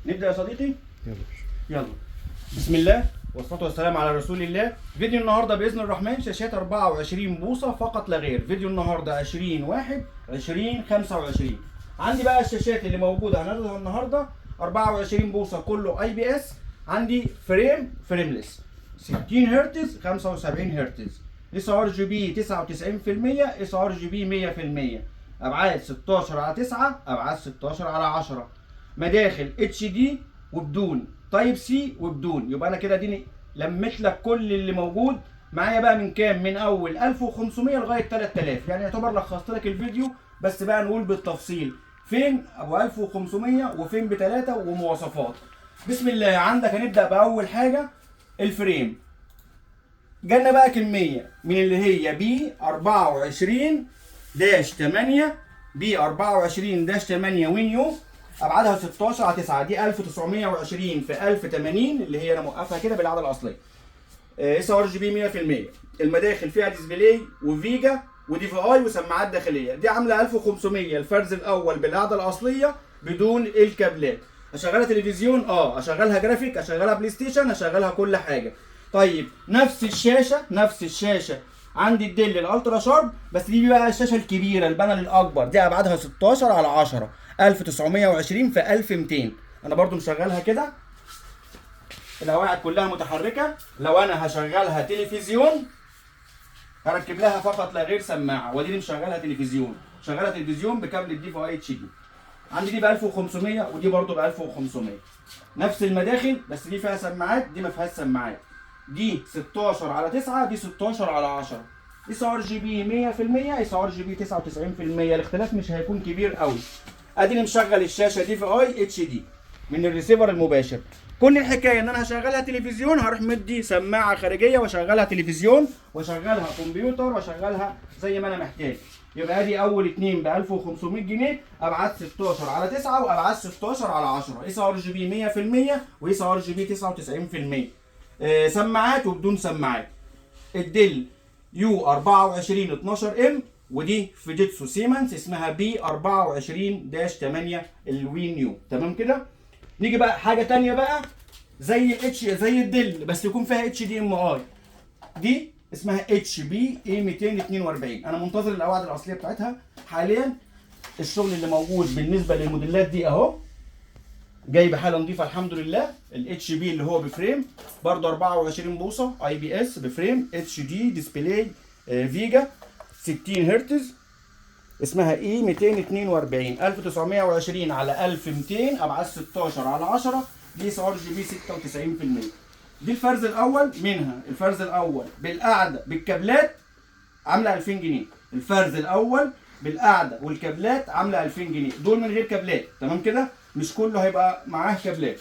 نبدا يا صديقي. يلا. يلا، بسم الله والصلاة والسلام على رسول الله. فيديو النهارده باذن الرحمن شاشات 24 بوصه فقط لا غير. فيديو النهارده 20 1 20 25. عندي بقى الشاشات اللي موجودة هناخدها النهارده 24 بوصه كله IPS. عندي frame، frameless، 60 هرتز، 75 هرتز، اس ار جي بي 99%، اس ار جي بي 100%، ابعاد 16 على 9، ابعاد 16 على 10، مداخل HD وبدون، Type C وبدون. يبقى انا كده ديني لميت لك كل اللي موجود معايا بقى من كام؟ من اول 1500 لغاية 3000، يعني يعتبر لخصت لك الفيديو. بس بقى نقول بالتفصيل فين ابو 1500 وفين بثلاثة ومواصفات. بسم الله. عندك هنبدا باول حاجة ال frame. جالنا بقى كمية من اللي هي B 24 dash 8، B 24 dash 8 WINUO، ابعادها 16 على 9، دي 1920 في 1080 اللي هي انا موقفها كده بالقعده الاصلية. sRGB 100%. المداخل فيها display و VGA و DVI وسماعات داخلية. دي عامله 1500 الفرز الاول بالقعده الاصلية بدون الكابلات. اشغلها تلفزيون، اشغلها جرافيك، اشغلها PlayStation، اشغلها كل حاجة. طيب نفس الشاشة، نفس الشاشة عندي ال Dell ال UltraSharp، بس دي بقى الشاشة الكبيرة ال panel الاكبر، دي ابعادها 16 على 10، 1920 في 1200. انا برضو مشغلها كده، القواعد كلها متحركة. لو انا هشغلها تلفزيون هركب لها فقط لا غير سماعه، ودي مشغلها تلفزيون، شغالها تلفزيون بكابل ال DVI HD. عندي دي ب 1500 ودي برضو ب 1500، نفس المداخل بس دي فيها سماعات، دي ما فيهاش سماعات. دي 16 على 9، دي 16 على 10، اس ار جي بي 100%، اس ار جي بي 99%، الاختلاف مش هيكون كبير قوي. اديني مشغل الشاشة DVI HD من الريسيفر المباشر. كل الحكاية ان انا هشغلها تلفزيون، هروح مدي سماعه خارجية واشغلها تلفزيون واشغلها كمبيوتر واشغلها زي ما انا محتاج. يبقى ادي اول اتنين ب 1500 جنيه، ابعاد 16 على 9 وابعاد 16 على 10، sRGB 100% و sRGB 99%، سماعات وبدون سماعات. ال Dell U 24 12 M، ودي Fujitsu Siemens اسمها B 24 dash 8 ال WINUO. تمام كده. نيجي بقى حاجة تانية بقى زي ال H زي ال Dell بس يكون فيها HDMI، دي اسمها HP E 242. انا منتظر القواعد الاصلية بتاعتها. حاليا الشغل اللي موجود بالنسبة للموديلات دي اهو جاي بحاله نظيفة الحمد لله. ال HP اللي هو ب frame برضه 24 بوصه IPS ب frame HD display، VGA، 60 هرتز، اسمها E 242، 1920 على 1200، ابعاد 16 على 10، دي sRGB 96%. دي الفرز الاول منها، الفرز الاول بالقعده بالكابلات عامله 2000 جنيه. الفرز الاول بالقعده والكابلات عامله 2000 جنيه، دول من غير كابلات. تمام كده، مش كله هيبقى معاه كابلات.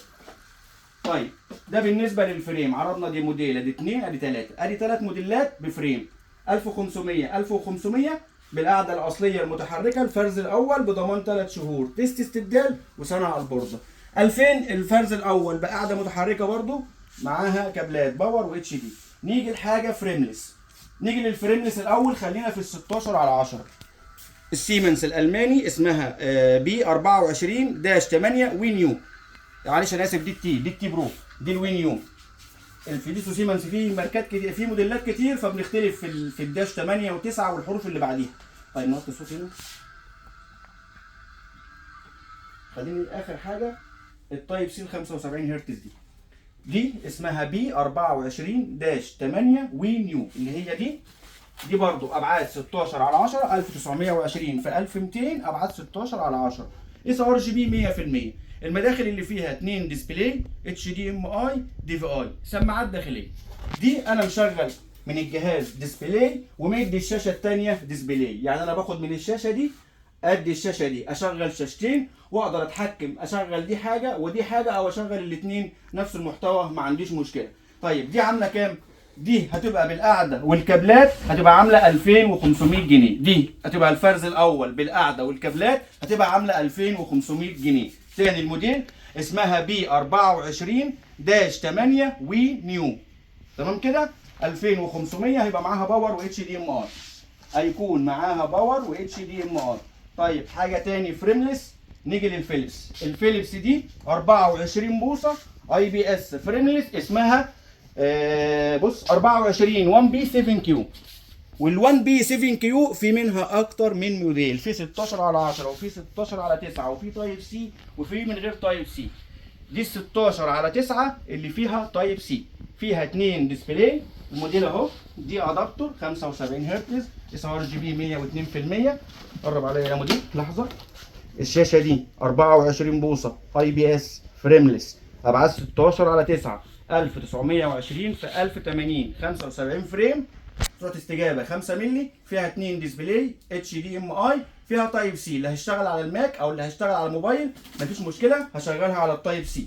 طيب ده بالنسبة لل frame. عرضنا دي موديل، ادي 2، ادي 3، ادي 3 موديلات ب frame 1500، 1500 بالقعده الاصلية المتحركه، الفرز الاول بضمان 3 شهور test استبدال وسنة على البورده. 2000 الفرز الاول بقعده متحركة برضو معاها كابلات power و HD. نيجي لحاجة frameless، نيجي لل frameless الاول. خلينا في ال 16 على 10، السيمنز الالماني اسمها B 24 dash 8 WINUO. معلش انا اسف، دي ال T، دي ال T Pro، دي ال WINUO. ال Fujitsu Siemens فيه ماركات كتير، فيه موديلات كتير، فبنختلف في ال dash 8 و9 والحروف اللي بعديها. طيب نوطي الصوت هنا. خليني اخر حاجة ال Type C 75 هرتز، دي اسمها B 24 dash 8 WINUO اللي هي دي. دي برضو ابعاد 16 على 10، 1920 في 1200، ابعاد 16 على 10، sRGB 100%. المداخل اللي فيها 2 ديسبلاي، اتش دي ام اي، دي في اي، سماعات داخليه. دي انا مشغل من الجهاز display ومدي الشاشة الثانية display، يعني انا باخد من الشاشة دي ادي الشاشة دي، اشغل شاشتين واقدر اتحكم، اشغل دي حاجة ودي حاجة او اشغل الاثنين نفس المحتوى، ما عنديش مشكلة. طيب دي عامله كام؟ دي هتبقى بالقعده والكابلات هتبقى عامله 2500 جنيه. دي هتبقى الفرز الاول بالقعده والكابلات هتبقى عامله 2500 جنيه. تاني الموديل اسمها B 24 dash 8 WINUO. تمام كده، 2500 هيبقى معاها power و HDMI، هيكون معاها power و HDMI. طيب حاجة تاني frameless، نيجي للفيليبس. الفيليبس دي 24 بوصه IPS frameless، اسمها بص 24 1 B 7 Q. وال 1 B 7 Q في منها اكتر من موديل، في 16 على 10 وفي 16 على 9 وفي Type C وفي من غير Type C. دي 16 على 9 اللي فيها Type C، فيها 2 display. الموديل اهو، دي adaptor 75 هرتز sRGB 102%. قرب عليا يا مدير لحظة. الشاشة دي 24 بوصه IPS frameless، ابعاد 16 على 9، 1920 في 1080، 75 frame، سرعة استجابة 5 مللي، فيها 2 display HDMI، فيها Type C. اللي هيشتغل على الماك او اللي هيشتغل على الموبايل مفيش مشكلة، هشغلها على ال Type C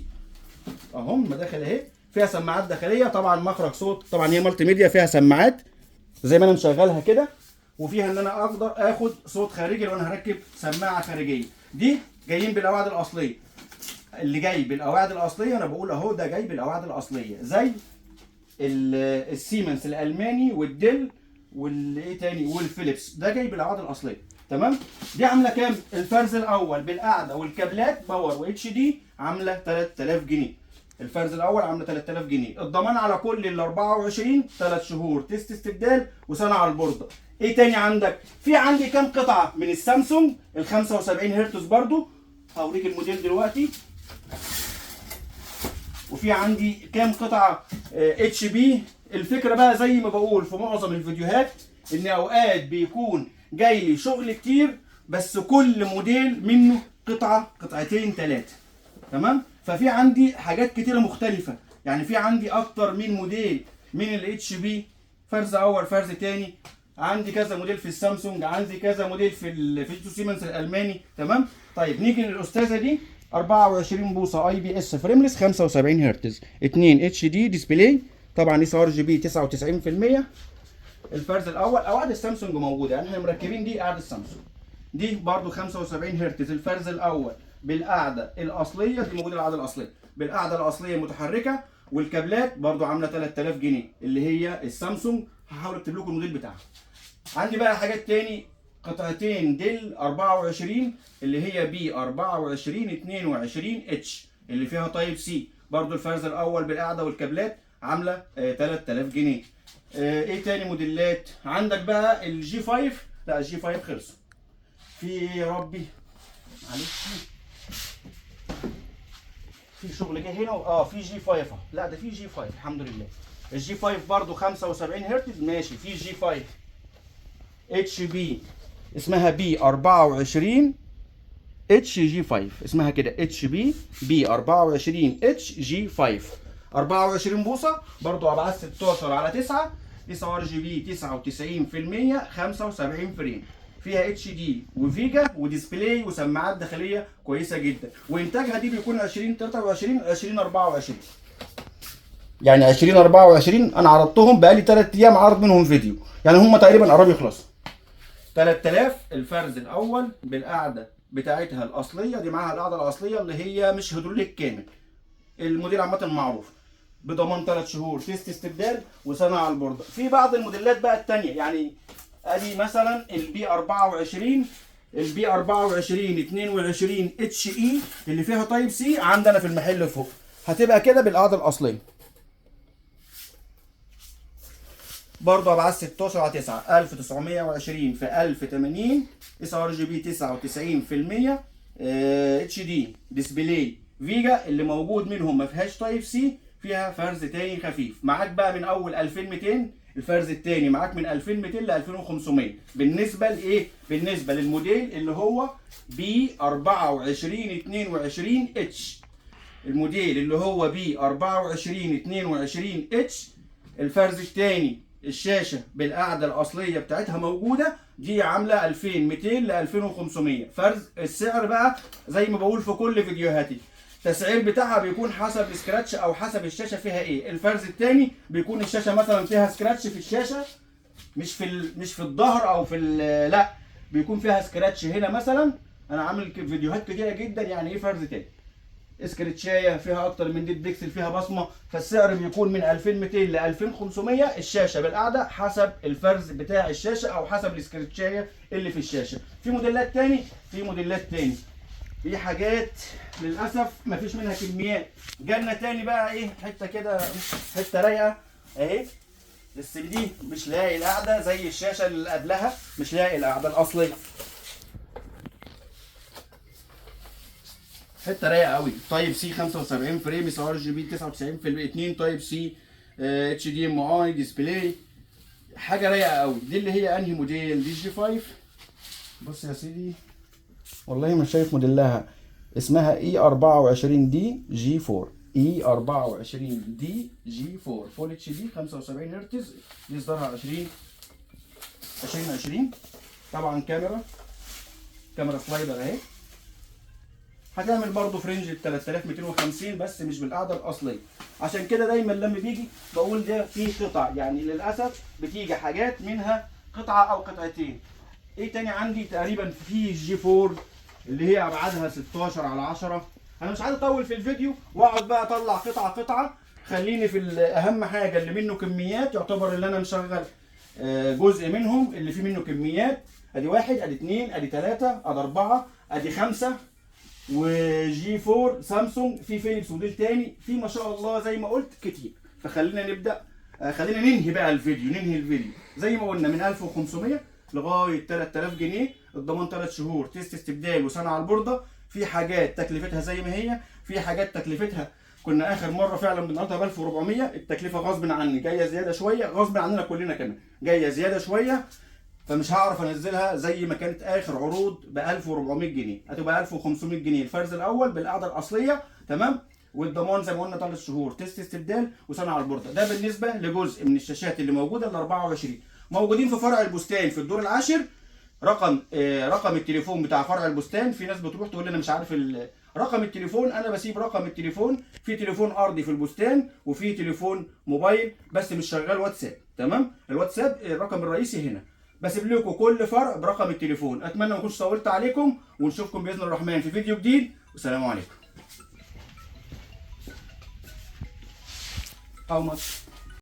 اهم مداخل اهي. فيها سماعات داخلية طبعا، مخرج صوت طبعا، هي multimedia، فيها سماعات زي ما انا مشغلها كده، وفيها ان انا اقدر اخد صوت خارجي لو انا هركب سماعه خارجية. دي جايين بالقواعد الاصلية، اللي جاي بالقواعد الاصلية انا بقول اهو ده جاي بالقواعد الاصلية، زي السيمنز الالماني والديل والايه تاني والفيليبس، ده جاي بالقواعد الاصلية. تمام. دي عامله كام؟ الفرز الاول بالقاعدة والكابلات power و HD عامله 3000 جنيه. الفرز الاول عامله 3000 جنيه. الضمان على كل ال 24 3 شهور test استبدال وسنة على البورده. ايه تاني عندك؟ في عندي كام قطعه من السامسونج ال 75 هرتز برضو، هوريك الموديل دلوقتي. وفي عندي كام قطعه HP. الفكرة بقى زي ما بقول في معظم الفيديوهات ان اوقات بيكون جاي لي شغل كتير، بس كل موديل منه قطعه قطعتين ثلاثة. تمام. ففي عندي حاجات كتيرة مختلفة، يعني في عندي اكتر من موديل من ال HP، فرز اول فرز تاني، عندي كذا موديل في السامسونج، عندي كذا موديل في سيمنز الالماني. تمام. طيب نيجي للاستاذه دي 24 بوصه IPS frameless 75 هرتز 2 HD display، طبعا sRGB 99%. الفرز الاول قواعد السامسونج موجودة، يعني احنا مركبين دي قاعدة السامسونج دي برضو 75 هرتز. الفرز الاول بالقاعدة الاصلية، دي موجودة القاعدة الاصلية بالقاعدة الاصلية المتحركة، والكابلات برضو عامله 3000 جنيه اللي هي السامسونج. هحاول اكتب لكم الموديل بتاعها. عندي بقى حاجات تاني، قطعتين ديل 24 اللي هي B 24 22 H اللي فيها Type C، برضو الفرز الاول بالقاعدة والكابلات عامله 3000 جنيه. ايه تاني موديلات عندك بقى؟ ال G 5، لا ال G 5 خلص. في ايه يا ربي؟ معلش في شغل جه هنا. في G 5 اهو، لا ده في G 5 الحمد لله. ال G 5 برضو 75 هرتز ماشي. في G 5 HP اسمها B 24 H G 5، اسمها كده HP B 24 H G 5، 24 بوصه برضو ابعاد 16 على 9، sRGB 99%، 75 frame، فيها HD و VGA و display وسماعات داخلية كويسة جدا. وانتاجها دي بيكون 2023 2024، يعني 2024 انا عرضتهم بقالي 3 ايام عرض منهم فيديو، يعني هم تقريبا قربوا يخلصوا. 3000 الفرز الاول بالقاعدة بتاعتها الاصلية، دي معاها القاعدة الاصلية اللي هي مش هيدروليك كامل، الموديل عامة معروف، بضمان 3 شهور test استبدال وسنة على البورده. في بعض الموديلات بقى الثانية، يعني ادي مثلا ال B 24، ال B 24 22 H E اللي فيها Type C عندنا في المحل فوق، هتبقى كده بالقاعدة الاصلية برضه ابعاد 16 على 9، 1920 في 1080، sRGB 99%، HD display VGA اللي موجود منهم ما فيهاش Type C، فيها فرز تاني خفيف. معاك بقى من اول 2200 الفرز التاني، معاك من 2200 ل 2500 بالنسبة لايه؟ بالنسبة للموديل اللي هو B 24 22 H، الموديل اللي هو B 24 22 H، الفرز التاني الشاشة بالقاعدة الاصلية بتاعتها موجودة، دي عامله 2200 ل 2500. فرز السعر بقى زي ما بقول في كل فيديوهاتي، التسعير بتاعها بيكون حسب ال scratch او حسب الشاشة فيها ايه. الفرز الثاني بيكون الشاشة مثلا فيها scratch في الشاشة، مش في الظهر او في لا، بيكون فيها scratch هنا مثلا. انا عامل فيديوهات كتيرة جدا يعني ايه فرز تاني، سكراتشايه فيها اكتر من dead pixel، فيها بصمة، فالسعر بيكون من 2200 ل 2500 الشاشة بالقاعدة حسب الفرز بتاع الشاشة او حسب السكراتشايه اللي في الشاشة. في موديلات تاني، في موديلات تاني. في حاجات للاسف مفيش منها كميات. جالنا تاني بقى ايه، حتة كده، حتة رايقة اهي، بس دي مش لاقي القعدة زي الشاشة اللي قبلها، مش لاقي القعدة الاصلية. حتة رايقة قوي. Type C 75 frame، RGB 99%، 2 Type C، HDMI display، حاجة رايقة قوي. دي اللي هي انهي موديل؟ دي G 5. بص يا سيدي، والله مش شايف موديلها، اسمها E 24 D G 4، E 24 D G 4 full HD 75 هرتز. دي اصدارها 2020. طبعا كاميرا slider اهي. هتعمل برضو ف range ال 3250، بس مش بالقعده الاصلية. عشان كده دايما لما بيجي بقول ده فيه قطع، يعني للاسف بتيجي حاجات منها قطعه او قطعتين. ايه تاني عندي تقريبا في G 4 اللي هي ابعادها 16 على 10. انا مش عايز اطول في الفيديو واقعد بقى اطلع قطعه قطعه، خليني في اهم حاجة اللي منه كميات، يعتبر اللي انا مشغل جزء منهم اللي فيه منه كميات. ادي 1، ادي 2، ادي 3، ادي 4، ادي 5، و G 4 سامسونج، في فيليبس موديل تاني، في ما شاء الله زي ما قلت كتير. فخلينا نبدا، خلينا ننهي بقى الفيديو، ننهي الفيديو زي ما قلنا من 1500 لغاية 3000 جنيه، الضمان 3 شهور، test استبدال، وسنة على البورده. في حاجات تكلفتها زي ما هي، في حاجات تكلفتها كنا اخر مرة فعلا بنعرضها ب 1400، التكلفة غصب عني جاية زيادة شوية، غصب عننا كلنا كمان جاية زيادة شوية، فمش هعرف انزلها زي ما كانت اخر عروض ب 1400 جنيه، هتبقى 1500 جنيه الفرز الاول بالقعده الاصلية، تمام؟ والضمان زي ما قلنا 3 شهور، test استبدال، وسنة على البورده. ده بالنسبة لجزء من الشاشات اللي موجودة ال 24، موجودين في فرع البستان في الدور العاشر. رقم التليفون بتاع فرع البستان، في ناس بتروح تقول لي انا مش عارف رقم التليفون، انا بسيب رقم التليفون، في تليفون ارضي في البستان وفي تليفون موبايل بس مش شغال واتساب، تمام؟ الواتساب الرقم الرئيسي هنا. بسيب لكم كل فرع برقم التليفون. اتمنى ما اكونش طولت عليكم، ونشوفكم باذن الرحمن في فيديو جديد، والسلام عليكم. How much؟